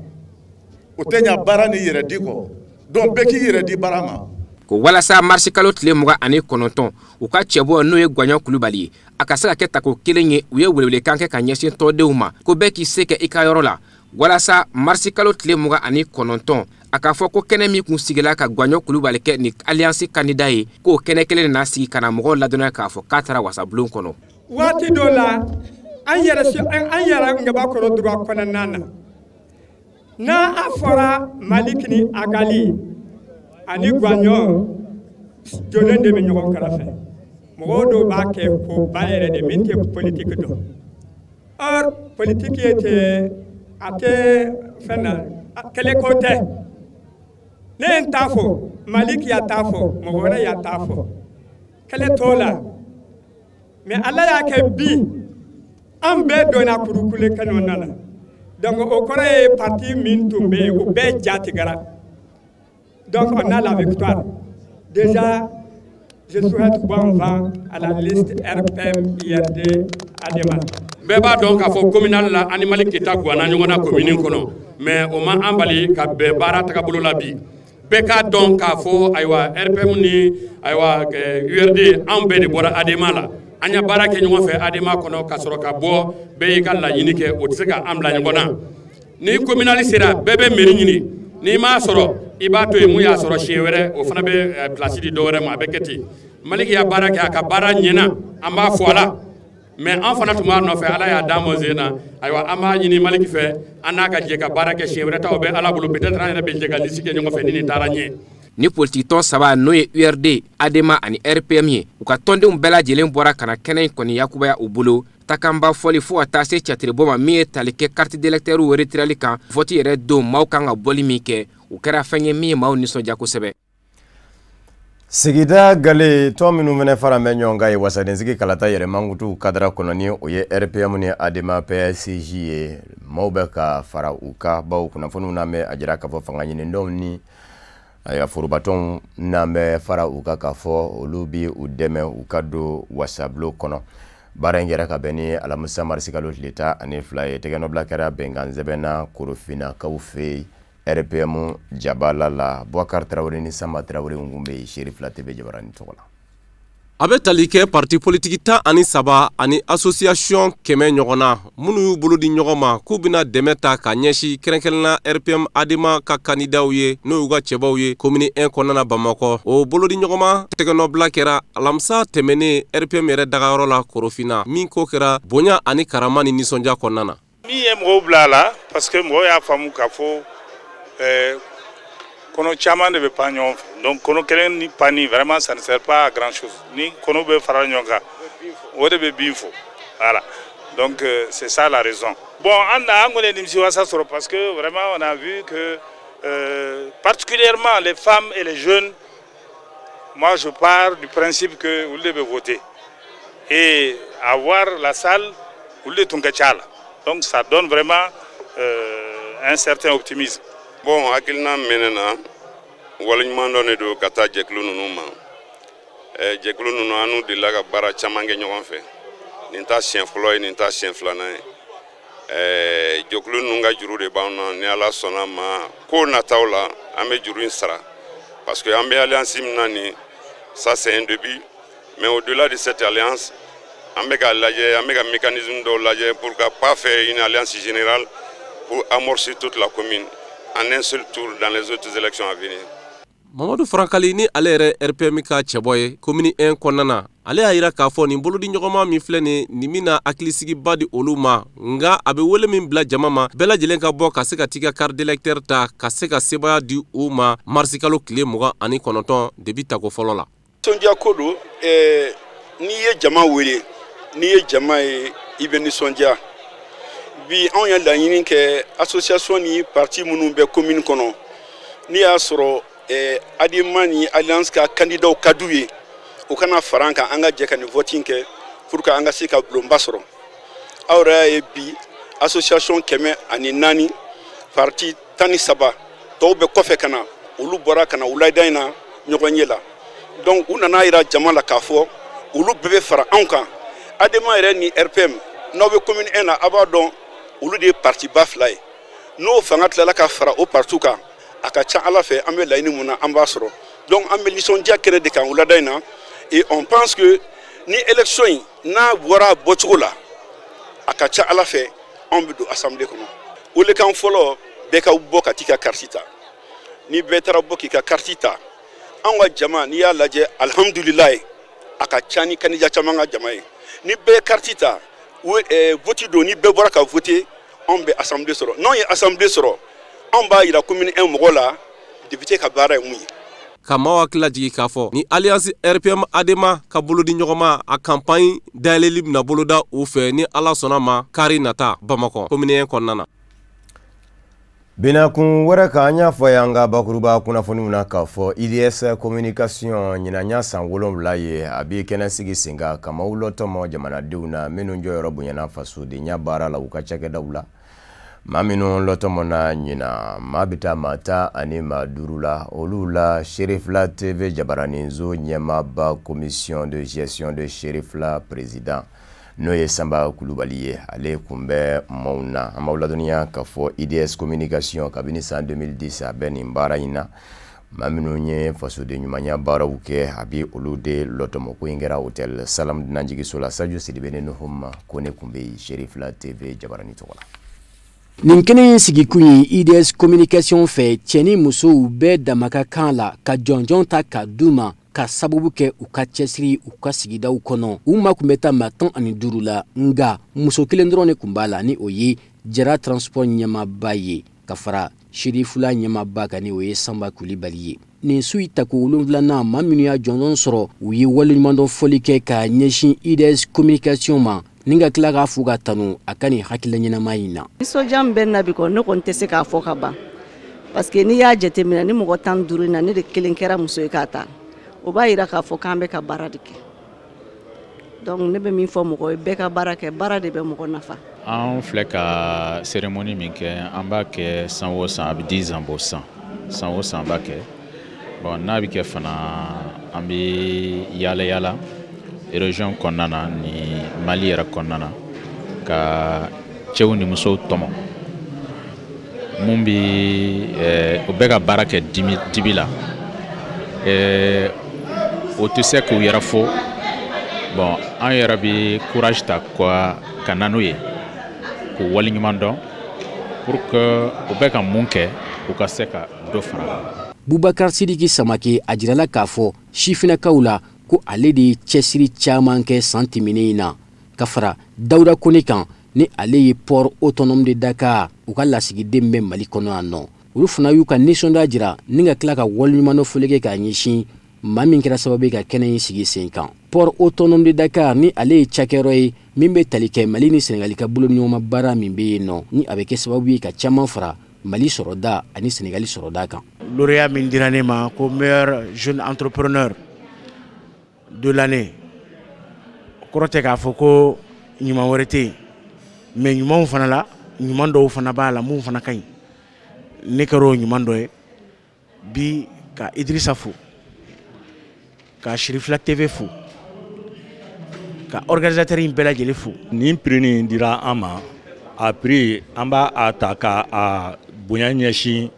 O tɛ ɲa baara ni yɛrɛ di kɔ. Donc bɛɛ k'i yɛrɛ di baara ma.
Ko walasa marisi kalo tile 29, u ka cɛbɔ n'o ye Gwaɲɔ Kulubali ye, a ka se ka kɛ tako kelen ye, u ye welewelekan kɛ ka ɲɛsin tɔndenw ma ko bɛɛ k'i se kɛ i ka yɔrɔ la walasa marisi kalo tile 29, a k'a fɔ ko kɛnɛ min kun sigila ka Gwaɲɔ Kulubali kɛ ni alliance candidat ye, k'o kɛnɛ kelen nana sigi ka na mɔgɔw ladɔnniya k'a fɔ k'a taara wasabulon kɔnɔ.
Waati dɔ la, an yɛrɛ ngaba kɔrɔ droit kɔnɔna na, n'a a fɔra Maliki ni Agali ani Gwaɲɔ jɔlen de bɛ ɲɔgɔn kɛrɛfɛ, mɔgɔw dɔw b'a kɛ ko ba yɛrɛ de min tɛ politiki dɔn. Or politiki ye tɛ a tɛ fɛn na, kɛlɛko tɛ. Ne ye n ta fɔ, Maliki y'a ta fɔ, mɔgɔ wɛrɛ y'a ta fɔ, kɛlɛ t'o la. Mais Ala y'a kɛ bi an bɛɛ donna kurukule kɔnɔna na. Donc o kɔrɔ ye parti min tun bɛ yen, o bɛɛ ja tigɛra. Donc on a la victoire. Déjà, je souhaite bon vent à la liste RPM IRD ADEMA.
Bɛɛ b'a dɔn k'a fɔ communal la, ani Malick Keita guwanna ɲɔgɔn na commune kɔnɔ, mais o ma an bali ka bɛn baara tagabolo la bi. Bɛɛ k'a dɔn k'a fɔ ayiwa RPM ni ayiwa URD, anw bɛɛ de bɔra ADEMA la. An ye baara kɛ ɲɔgɔn fɛ ADEMA kɔnɔ ka sɔrɔ ka bɔ, bɛɛ y'i ka laɲini kɛ, o tɛ se ka an bila ɲɔgɔn na. Ni communal sera, bɛɛ bɛ mairie ɲini. N'i m'a sɔrɔ, i b'a to yen, mun y'a sɔrɔ siɲɛ wɛrɛ, o fana bɛ place di dɔ wɛrɛ ma, a bɛ kɛ ten. Malick y'a baara kɛ, a ka baara ɲɛna, an b'a fɔ a la. Mais an fana tun b'a nɔfɛ, Ala y'a d'an ma sen na. Ayiwa, an b'a ɲini Malick fɛ, an n'a ka jɛ ka baara kɛ siɲɛ wɛrɛ ta, o bɛ Ala bolo, peut-être an yɛrɛ bɛ jɛ ka liste kɛ ɲɔgɔn fɛ ni nin taara ɲɛ.
Ni politiki tɔn saba, n'o ye URD, ADEMA ani RPM ye, u ka tɔndenw bɛɛ lajɛlen bɔra ka na kɛnɛ in kɔni yakubaya u bolo. Takanba fɔli fo ka taa se catiribɔ ma min ye tali kɛ carte d'électeur retirali kan, vote yɛrɛ don maaw kan ka bɔli min kɛ, o kɛra fɛn ye min ye maaw nisɔndiya kosɛbɛ.
Sigida gale tɔn minnu fana fara bɛ ɲɔgɔn kan ye wasadensigi kalata yɛrɛ mankutu kadara kɔnɔ, ni o ye RPM ni ADEMA PSG ye, maaw bɛ ka fara u ka baw kunnafoniw n'an bɛ a jira k'a fɔ fanga ɲinidɔnw ni ayiwa forobatɔnw n'an bɛ fara u kan k'a fɔ olu bi u dɛmɛ u ka don wasabulon kɔnɔ. Baara in kɛra ka bɛn ni alamisa marisi kalo tile 12 ye. Tɛgɛnɔbila kɛra bɛnkan sɛbɛn na Korofinnakaw fɛ yen RPM jabala la. Boubacar Traoré ni Samba Traoré kun bɛ yen Seri fila TV jabarani tɔgɔ la.
A bɛ tali kɛ parti politiki 13 ani association 100 ɲɔgɔn na minnu y'u bolo di ɲɔgɔn ma k'u bɛna dɛmɛ ta ka ɲɛsin kɛrɛnkɛrɛnnenya RPM ADEMA ka kandidaw ye, n'o y'u ka cɛbaw ye commune 1 kɔnɔna na Bamakɔ. O bolo di ɲɔgɔn ma tɛgɛnɔbila kɛra alamisa tɛmɛnen RPM yɛrɛ dagayɔrɔ la Korofinna, min ko kɛra bonya ani karama ni nisɔndiya kɔnɔna na.
Min ye mɔgɔw bila a la, parce que mɔgɔw y'a faamu k'a fɔ kɔnɔ caman de bɛ pan ɲɔgɔn fɛ, donc kɔnɔ kelen ni panni, vraiment ça ne sert pas à grand chose. Ni kɔnɔ bɛ fara ɲɔgɔn kan, o de bɛ bin fɔ, voilà. Donc c'est ça la raison. Bon, an kɔni ye nimisiwasa sɔrɔ parce que vraiment on a vu que particulièrement les femmes et les jeunes, moi je pars du principe que olu de bɛ voter et avoir la salle, olu de tun ka ca la, donc ça donne vraiment un certain optimisme.
Bon, hakilina mɛnɛ na, waleɲuman dɔ de don ka taa jɛkulu ninnu ma. Jɛkulu ninnu, an n'u delila ka baara caman kɛ ɲɔgɔn fɛ. Nin t'a siɲɛ fɔlɔ ye, nin t'a siɲɛ filanan ye. Jɛkulu ninnu ka juru de b'anw na. Ni Ala sɔnna ma, ko nataw la, an bɛ juru in sara, parce que an bɛ alliance min na nin, ça c'est un début, mais au-delà de cette alliance, an bɛ ka lajɛ, an bɛ ka mécanisme dɔw lajɛ pour ka pas faire une alliance générale pour amorcer toute la commune en un seul tour dans les autres élections à venir.
Mamadu Farankali, ni ale yɛrɛ RPM ka cɛbɔ ye commune 1 kɔnɔna na, ale y'a yira k'a fɔ nin bolodi ɲɔgɔnma min filɛ nin, nin bɛna hakilisigiba di olu ma, nka a bɛ wele min bila jama ma, bɛɛ lajɛlen ka bɔ ka se ka t'i ka carte d'électeur ta ka se ka sebaya di u ma marisikalo tile 29 debi tako fɔlɔ la.
Nisɔndiya ko don. N'i ye jama wele, n'i ye jama ye, i bɛ nisɔndiya. Bi anw ye laɲini kɛ association ni parti minnu bɛ commune kɔnɔ, n'i y'a sɔrɔ ADEMA ni alliance ka candidat ka d'u ye, u kana fara an kan, an ka jɛ ka nin vote in kɛ pour que an ka se ka bulonba sɔrɔ. Aw yɛrɛ y'a ye bi association 104, parti 13. Tɔw bɛ kɔfɛ ka na, olu bɔra ka na wulada in na ɲɔgɔn ye la. Donc u nana yira jama la k'a fɔ olu bɛɛ bɛ fara anw kan. ADEMA yɛrɛ ni RPM, n'aw bɛ commune 1 na, a b'a dɔn olu de ye parti ba fila ye. N'o fanga tilala ka fara o parti kan, a ka ca Ala fɛ, an bɛ laɲini mun na, an b'a sɔrɔ. Donc an bɛ nisɔndiya kɛnɛ de kan wulada in na, et on pense que ni élection in n'a bɔra a bɔcogo la, a ka ca Ala fɛ, anw bɛ don assemblée kɔnɔ. Welekan fɔlɔ, bɛɛ ka bɔ ka t'i ka carte ta. Ni bɛɛ taara bɔ k'i ka carte ta, anw ka jama, n'i y'a lajɛ, alihamudulilayi, a ka ca ni candidat caman ka jama ye. Ni bɛɛ ye carte ta, vote don, ni bɛɛ bɔra ka voter, anw bɛ assemblée sɔrɔ. N'anw ye assemblée sɔrɔ, anw b'a yira commune 1 mɔgɔw la député ka baara ye mun ye.
Ka maaw hakili lajigi k'a fɔ ni alliance RPM ADEMA ka bolodi ɲɔgɔnma, a campagne dayɛlɛli bɛna boloda u fɛ ni Ala sɔnna ma kari nata Bamakɔ commune kɔnɔna na.
Binakun wɛrɛ kan, an y'a fɔ y'an ka bakuruba kunnafoniw na k'a fɔ IDS Communication ɲinan y'a san 7 ye, a bɛ kɛnɛ sigi sen kan ka maaw lɔtɔmɔ jamanadenw na minnu jɔyɔrɔ bonyana fasodenya baara la u ka cakɛdaw la. Maa minnu lɔtɔmɔna ɲinan, maa bɛ taa maa 15 la, olu la Cherifla TV jabaraninso ɲɛmaaba, commission de gestion de Cherifla président, n'o ye Sanba Kulubali ye, ale kun bɛ maaw na. An b'aw ladɔnniya k'a fɔ IDS Communication kabini san 2010 a bɛ nin baara in na. Maa minnu ye fasoden ɲumanya baaraw kɛ, a bɛ olu de lɔtɔmɔ. Ko in kɛra hôtel Salam dunanjiginso la. Sadio Sidibe ni Nuhuma ko ne kun bɛ yen Cherifla TV jabaranin tɔgɔ la.
Nin kɛnɛ in sigikun ye IDS Communication fɛ, cɛ ni musow bɛɛ dama ka kan la ka jɔnjɔn ta ka d'u ma ka sababu kɛ u ka cɛsiri u ka sigidaw kɔnɔ. U ma kun bɛ taa maa 15 la, nka muso kelen dɔrɔn de kun b'a la, ni o ye Jara Transport ɲɛmaaba ye, ka fara Cherifla ɲɛmaaba kan, ni o ye Sanba Kulibali ye. Nin su in tako 7nan, maa minnu y'a jɔnjɔn sɔrɔ, u ye waleɲumandɔn fɔli kɛ ka ɲɛsin IDS Communication ma, ni ka tila k'a fo ka tanu a ka nin hakilina ɲɛnama in na.
Nisɔndiya min bɛ n na bi kɔ, ne kɔni tɛ se k'a fɔ ka ban, parce que n'i y'a jateminɛ, ni mɔgɔ 15 na, ne de kelen kɛra muso ye k'a ta, o b'a yira k'a fɔ k'an bɛ ka baara de kɛ. Donc ne bɛ min fɔ mɔgɔ ye, bɛɛ ka baara kɛ, baara de bɛ mɔgɔ nafa.
An filɛ ka cérémonie min kɛ, an b'a kɛ san o san, a bɛ 10 ans bɔ san, san o san an b'a kɛ. Bon, n'a bɛ kɛ fana, an bɛ yaala yaala région kɔnɔna na ni Mali yɛrɛ kɔnɔna na ka cɛw ni musow tɔmɔ mun bi o bɛ ka baara kɛ dibi la, o tɛ se k'u yɛrɛ fo. Bon, an yɛrɛ bɛ courage ta ka na n'o ye k'u waleɲuman dɔn pour que u bɛ ka mun kɛ, u ka se ka dɔ fara.
Bubakar Sidiki Samake a jirala k'a fɔ sifinnakaw la ko ale de ye cɛsiri caman kɛ san tɛmɛnen in na, ka fara Dawuda Kone kan, ni ale ye port autonome de Dakar u ka lasigiden bɛ Mali kɔnɔ yan nɔ. Olu fana y'u ka nisɔndiya jira ni ka tila ka waleɲumandɔn foli kɛ k'a ɲɛsin maa min kɛra sababu ye ka kɛnɛ in sigi sen kan. Port autonome de Dakar, ni ale ye cakɛyɔrɔ ye min bɛ tali kɛ Mali ni Senegali ka bolodiɲɔgɔnma baara min bɛ yen nɔ, ni a bɛ kɛ sababu ye ka caman fara Mali sɔrɔda ani Senegali sɔrɔda kan.
Lauréat min dira ne ma ko meilleur jeune entrepreneur de l'année, o kɔrɔ tɛ k'a fɔ ko ɲuman wɛrɛ tɛ yen, mais ɲumanw fana la, ɲuman dɔw fana b'a la mun fana ka ɲi. Ne kɛra o ɲuman dɔ ye bi, ka Idrissa fo, ka Cherifla TV fo, ka organisateur in bɛɛ lajɛlen fo.
Nin prix nin dira an ma, a prix an b'a a ta ka a bonya ɲɛsin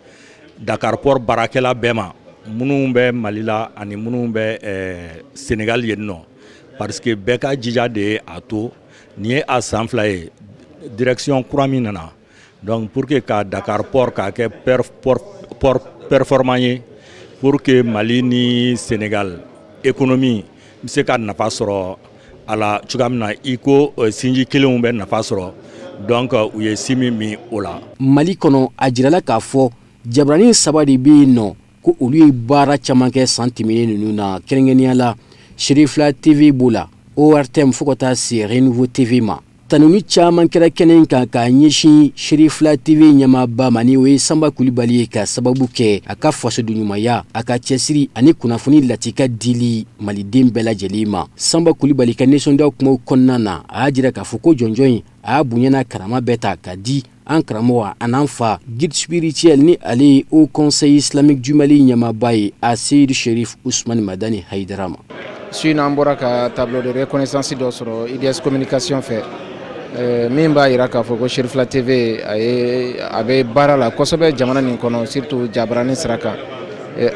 Dakar Port baarakɛla bɛɛ ma, minnu bɛ Mali la ani minnu bɛ Sénégal yen nɔ, parce que bɛɛ ka jija de ye a to nin ye a san 2 ye direction kura min nana. Donc pour que ka Dakar Port k'a kɛ port performant ye, pour que Mali ni Sénégal économie bɛ se ka nafa sɔrɔ a la cogoya min na, i ko sinji kelenw bɛ nafa sɔrɔ. Donc u ye si min min o la.
Mali kɔnɔ, a jirala k'a fɔ jabaranin 3 de bɛ yen nɔ ko olu ye baara caman kɛ san tɛmɛnen ninnu na, kɛrɛnkɛrɛnnenya la Cherifla TV b'o la, ORTM, fo ka taa se Renouveau TV ma. Tanuni caman kɛra kɛnɛ in kan k'a ɲɛsin Cherifla TV ɲɛmaaba ma, ni o ye Sanba Kulibali ye, ka sababu kɛ a ka fasodenɲumanya, a ka cɛsiri ani kunnafoni latika dili maliden bɛɛ lajɛlen ma. Sanba Kulibali ka nisɔndiya kumaw kɔnɔna na, a y'a jira k'a fɔ ko jɔnjɔn in, a y'a bonya n'a karama bɛɛ ta k'a di an karamɔgɔ an'an fa guide spirituel, ni ale ye Haut Conseil islamique du Mali ɲɛmaaba ye, a Seyid Sherif Usmani Madani Hayidara ma.
Su in, an bɔra ka tableau de reconnaissance dɔ sɔrɔ IDS Communication fɛ, min b'a jira k'a fɔ ko Cherifla TV, a ye a bɛ baara la kosɛbɛ jamana nin kɔnɔ, surtout jabarani sira kan.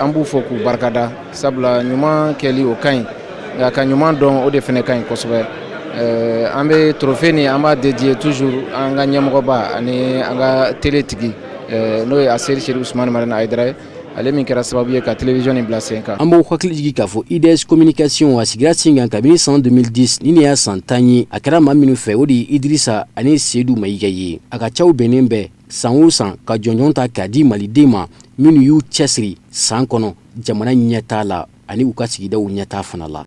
An b'u fɔ k'u barikada, sabula ɲuman kɛli, o ka ɲi, nka ka ɲuman dɔn, o de fana ka ɲi kosɛbɛ. An bɛ trophée nin, an b'a dédier toujours an ka ɲɛmɔgɔba ani an ka télé tigi, n'o ye Aseri Sherif Usumani Madani Hayidara ye, ale min kɛra sababu ye ka télévision nin bila sen kan.
An b'o hakili jigin k'a fɔ IDS Communication, a sigira sen kan kabini san 2010. Ni nin y'a san 10 ye. A kɛra maa minnu fɛ, o de ye Idirisa ani Seyidu Mayiga ye. A ka caw bɛnnen bɛ san o san ka jɔnjɔn ta k'a di maliden ma minnu y'u cɛsiri san kɔnɔ jamana ɲɛtaa la ani u ka sigidaw ɲɛtaa fana la.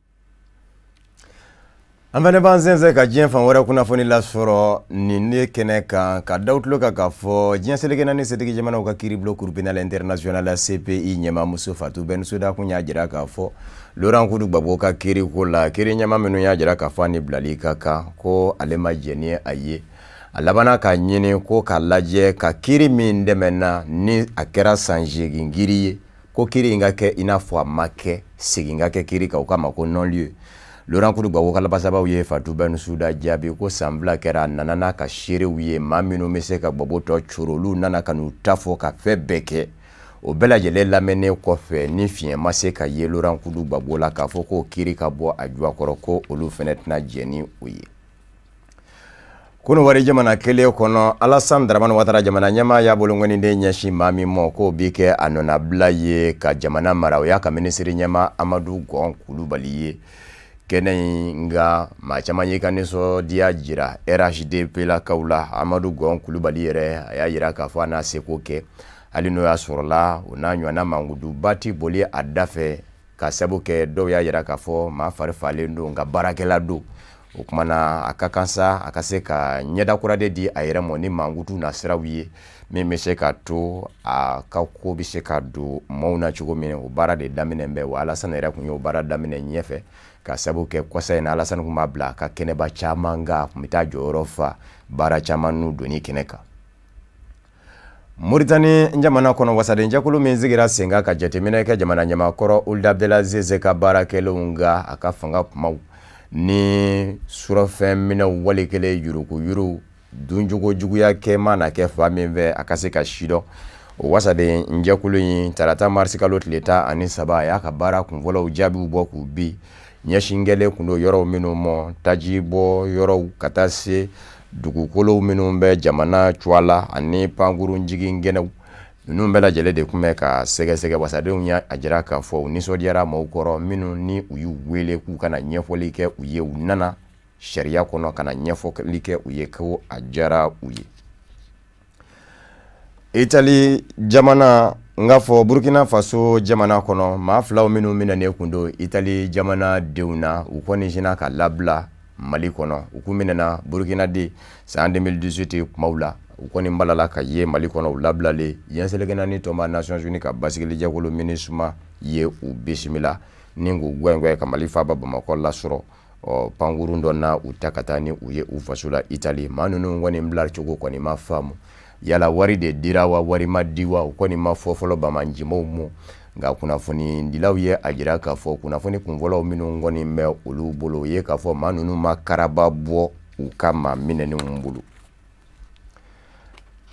An fana b'an sɛnsɛn ka diɲɛ fan wɛrɛ kunnafoni lasɔrɔ nin ne kɛnɛ kan, ka da tulo kan k'a fɔ diɲɛ seleke naani setigi jamanaw ka kiiribulon Cour pénale internationale, CPI ɲɛmaamuso Fatou Bensouda kun y'a jira k'a fɔ Laurent Kudu Gbagbo ka kiiriko la, kiiri ɲɛma minnu y'a jira k'a fɔ a ni bilali ka kan, ko ale ma jɛn ni a ye. A labanna k'a ɲini ko k'a lajɛ ka kiiri min dɛmɛna, ni a kɛra san 8 kiiri ye, ko kiiri in ka kɛ i n'a fɔ a ma kɛ, segin ka kɛ kiiri kan, o kama ko non lieu. Laurent Kudu Gbagbo ka lafasabaw ye Fatou Bensouda jaabi ko san 2 kɛra, a nana n'a ka seerew ye, maa minnu bɛ se ka Gbagbo tɔ coro, olu nana ka n'u ta fɔ ka fɛn bɛɛ kɛ. O bɛɛ lajɛlen lamɛnnen kɔfɛ, ni fiɲɛ ma se ka ye Laurent Kudu Gbagbo la k'a fɔ k'o kiiri ka bɔ a juwakɔrɔ, ko olu fɛnɛ tɛna jɛn ni o ye. Kɔnɔwari jamana kelen kɔnɔ, Alassane Dramane Ouattara, jamana ɲɛmaa, y'a bolongɔniden ɲɛsin maa min ma k'o bi kɛ a nɔnabila ye ka jamana mara, o y'a ka minisiri ɲɛmaa Amadu Gɔn Kulubali ye. Kɛnɛ in nka, maa caman y'i ka nisɔndiya jira RHDP lakaw la. Amadu Gɔn Kulubali yɛrɛ, a y'a jira k'a fɔ a n'a seko kɛ, hali n'o y'a sɔrɔla o n'a ɲɔgɔnna mankutuba ti boli a da fɛ, ka sabu kɛ dɔw y'a jira k'a fɔ maa fari falen don, nka baarakɛla don. O kumana na, a ka kan sa a ka se ka ɲɛda kura de di a yɛrɛ ma ni mankutu na siraw ye, min bɛ se ka to a ka ko bɛ se ka don maaw na cogo min. O baara de daminɛ bɛ wa. Alassane yɛrɛ tun y'o baara daminɛ ɲɛfɛ, ka sabu kɛ kɔsa in na, Alassane tun b'a bila a ka kɛnɛba caman kan, a tun bɛ taa jɔyɔrɔ fa baara caman n'u donni kɛnɛ kan. Moritani jamana kɔnɔ, wasadenjɛkulu min sigira sen kan ka jateminɛ kɛ jamana ɲɛmaakɔrɔ Ould Abdelaziz ka baara kɛlenw kan, a ka fanga kumaw ni surɔfɛn minɛw wali kelen yuruguyurugu duncogo juguya kɛ mana kɛ fa min fɛ, a ka se ka sidɔn, o wasaden jɛkulu in, tarata marisi kalo tile 13, a y'a ka baara kunfɔlɔw jaabiw bɔ k'u bi. Ɲɛsin kɛlen kun don yɔrɔw minnu ma, taji bɔ yɔrɔw ka taa se dugukolow minnu bɛ jamana cuwa la ani pankurun jigin gɛnɛw, ninnu bɛɛ lajɛlen de tun bɛ ka sɛgɛsɛgɛ. Wasadenw y'a jira k'a fɔ u nisɔndiyara maaw kɔrɔ minnu ni u y'u wele k'u kana ɲɛfɔli kɛ u ye, u nana sariya kɔnɔ ka na ɲɛfɔli kɛ u ye, ko a diyara u ye. Itali jamana, n k'a fɔ Burkina Faso jamana kɔnɔ, maa filaw minnu minɛnen kun don Itali jamana denw na, u kɔni sinna ka labila Mali kɔnɔ. U kun minɛna Burkina de san 2018 kumaw la, u kɔni balala ka ye Mali kɔnɔ, u labilalen. Diɲɛ seleke naani tɔnba Nations Unies ka basigilijɛkulu MINUSMA ye u bisimila ni k'u gɛngɛn ka Mali faaba Bamakɔ lasɔrɔ. Ɔ pankurun dɔ na u ta ka taa ni u ye u faso la Itali. Maa ninnu kɔni bila cogo kɔni ma faamu, yala wari de dira wa, wari ma di wa, u kɔni ma fɔ fɔlɔ bamajimaw mu. Nka kunnafonidilaw ye a jira k'a fɔ kunnafoni kunfɔlɔw minnu kɔni bɛ olu bolo, o ye k'a fɔ maa ninnu ma karaba bɔ u ka maa minɛnenw bolo.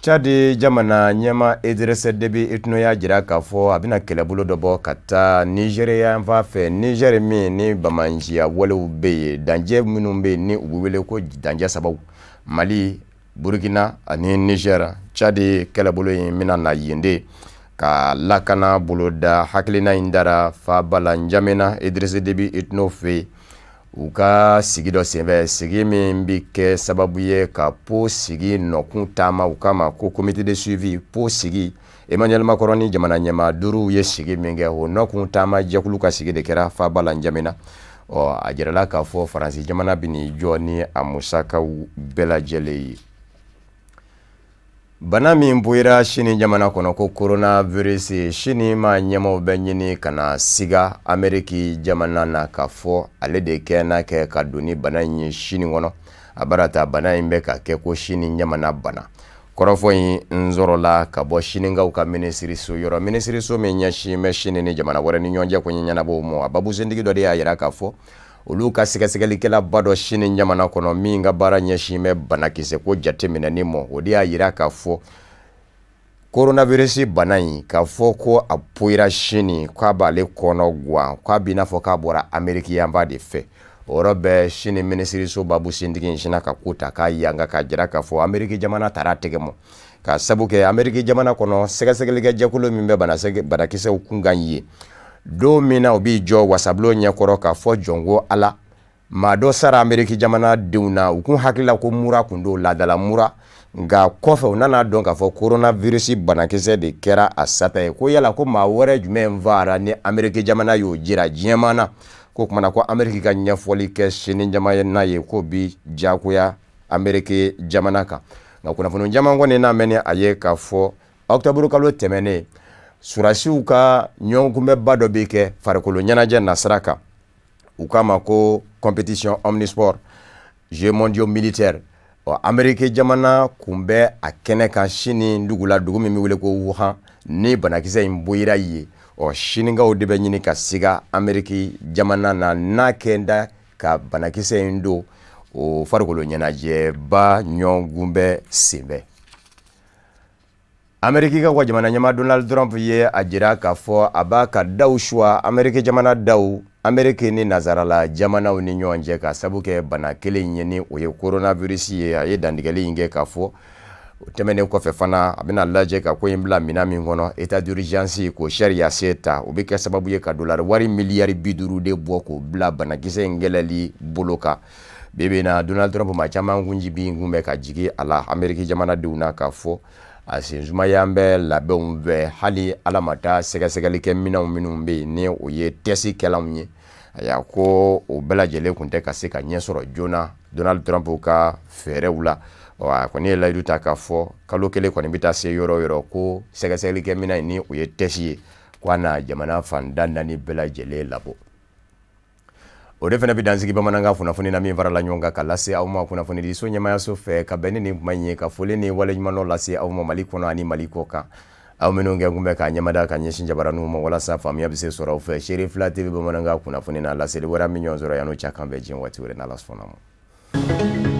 Tchad jamana ɲɛma Idriss Déby Itno y'a jira k'a fɔ a bɛna kɛlɛbolo dɔ bɔ ka taa Niger yanfan fɛ. Niger min ni bamanciya walew bɛ yen, dancɛ minnu bɛ yen ni u bɛ wele ko dancɛ sabaw, Mali, Burkina ani Niger. Tchad kɛlɛbolo in bɛna na yen de ka lakana boloda. Hakilina in dara faaba la N'Djamena, Idriss Déby Itno fɛ yen, u ka sigi dɔ senfɛ, sigi min bɛ kɛ sababu ye ka po sigi nɔkun taama, u kama ko comité de suivi po sigi. Emmanuel Macron ni jamana ɲɛmaa duuru ye sigi min kɛ, o nɔkun taama jɛkulu ka sigi de kɛra faaba la N'Djamena. Ɔ, a jirala k'a fɔ Faransi jamana bɛ n'i jɔ ni a musakaw bɛɛ lajɛlen ye. Bana min boyira Sini jamana kɔnɔ ko coronavirus, Sini maa ɲɛmaw bɛ ɲini ka na siga Ameriki jamana na k'a fɔ ale de kɛ n'a kɛ ka don ni bana in ye Sini kɔnɔ. A bara ta bana in bɛ ka kɛ ko Sini jamana bana. Kɔrɔfɔ in sɔrɔla ka bɔ Sininkaw ka minisiriso yɔrɔ, minisiriso min ɲɛsin bɛ Sini ni jamana wɛrɛ ni ɲɔgɔn cɛ ko ɲɛnabɔw ma. A babusentigi dɔ de y'a yira k'a fɔ olu ka sɛgɛsɛgɛlikɛlaba dɔ Sini jamana kɔnɔ min ka baara ɲɛsin bɛ banakisɛ ko jateminɛni ma, o de y'a yira k'a fɔ coronavirus bana in, k'a fɔ ko a poyira Sini, k'a b'ale kɔnɔ guwan, k'a b'i n'a fɔ k'a bɔra Ameriki yanfan de fɛ. O yɔrɔ bɛɛ, Sini minisiriso babusentigi in sinna ka ko ta k'a yanga k'a jira k'a fɔ Ameriki jamana taara a tɛgɛ mɔ, k'a sabu kɛ Ameriki jamana kɔnɔ sɛgɛsɛgɛlikɛ jɛkulu min bɛ banakisɛw kunkan ye, don min na u b'i jɔ wasabulon ɲɛkɔrɔ k'a fɔ jɔn ko Ala, maa dɔ sara Ameriki jamana denw na, u kun hakilila ko mura kun don, laadala mura, nka kɔfɛ u nana dɔn k'a fɔ coronavirus banakisɛ de kɛra a sata ye. Ko yala ko maa wɛrɛ jumɛn faara ni Ameriki jamana y'o jira diɲɛmaa na? Ko kumana ko Ameriki ka ɲɛfɔli kɛ Sini jamana ye k'o bi diyagoya Ameriki jamana kan. Nka kunnafoni caman kɔni n'a mɛn ni a ye k'a fɔ octobre kalo tɛmɛnen, surasiw ka ɲɔgɔnkunbɛnba dɔ bɛ kɛ farikolo ɲɛnajɛ nasira kan, u k'a ma ko compétition omnisport jeux mondiaux militaires. Ɔ, Ameriki jamana kun bɛ a kɛnɛ kan Sini dugu la, dugu min bɛ wele ko Wuhan, ni banakisɛ in boyira yen. Ɔ, Sininkaw de bɛ ɲini ka siga Ameriki jamana na n'a kɛnda ka banakisɛ in don o farikolo ɲɛnajɛba ɲɔgɔnkunbɛn senfɛ. Ameriki ka jamana ɲɛmaa Donald Trump ye a jira k'a fɔ a b'a ka daw suwa Ameriki jamana daw, Ameriki ni nazarala jamanaw ni ɲɔgɔn cɛ, ka sabu kɛ bana kelen ye ni o ye coronavirus ye. A ye dantigɛli in kɛ k'a fɔ o tɛmɛnen kɔfɛ fana, a bɛna lajɛ ka ko in bila minɛn min kɔnɔ, état d'urgence k'o sariya se ta, o bɛ kɛ sababu ye ka dolari wari miliyari 50 de bɔ k'o bila banakisɛ in kɛlɛli bolo kan. Bi bi in na, Donald Trump, maa caman kunji bin kun bɛ ka jigin a la Ameriki jamanadenw na k'a fɔ a sensumaya bɛ labɛnw fɛ, hali Ala ma taa sɛgɛsɛgɛli kɛ minɛnw minnu bɛ yen ni o ye test kɛlanw ye. Ayiwa, ko o bɛɛ lajɛlen kun tɛ ka se ka ɲɛ sɔrɔ joona Donald Trump ka fɛɛrɛw la. Ɔ, a kɔni ye layidu ta k'a fɔ kalo kelen kɔni bɛ taa se yɔrɔ o yɔrɔ, ko sɛgɛsɛgɛli kɛ minɛn ni o ye test ye, ko a na jamana fan da naani bɛɛ lajɛlen labɔ. O de fana bɛ dansigi bamanankan kunnafoni na min farala ɲɔgɔn kan ka lase aw ma kunnafonidiso ɲɛmayaso fɛ, ka bɛn ni nin kuma in ye, ka foli ni waleɲumandɔn lase aw ma Mali kɔnɔ ani Mali kɔ kan, aw minnu kɛ kun bɛ k'a ɲɛmada ka ɲɛsin jabaraninw ma walasa faamuya bɛ se sɔrɔ aw fɛ. Seere fila TV bamanankan kunnafoni na, laseli wɛrɛ min ɲɔgɔn sɔrɔ yan'o cɛ, kan bɛn diɲɛ waati wɛrɛ n'Ala sɔnna ma.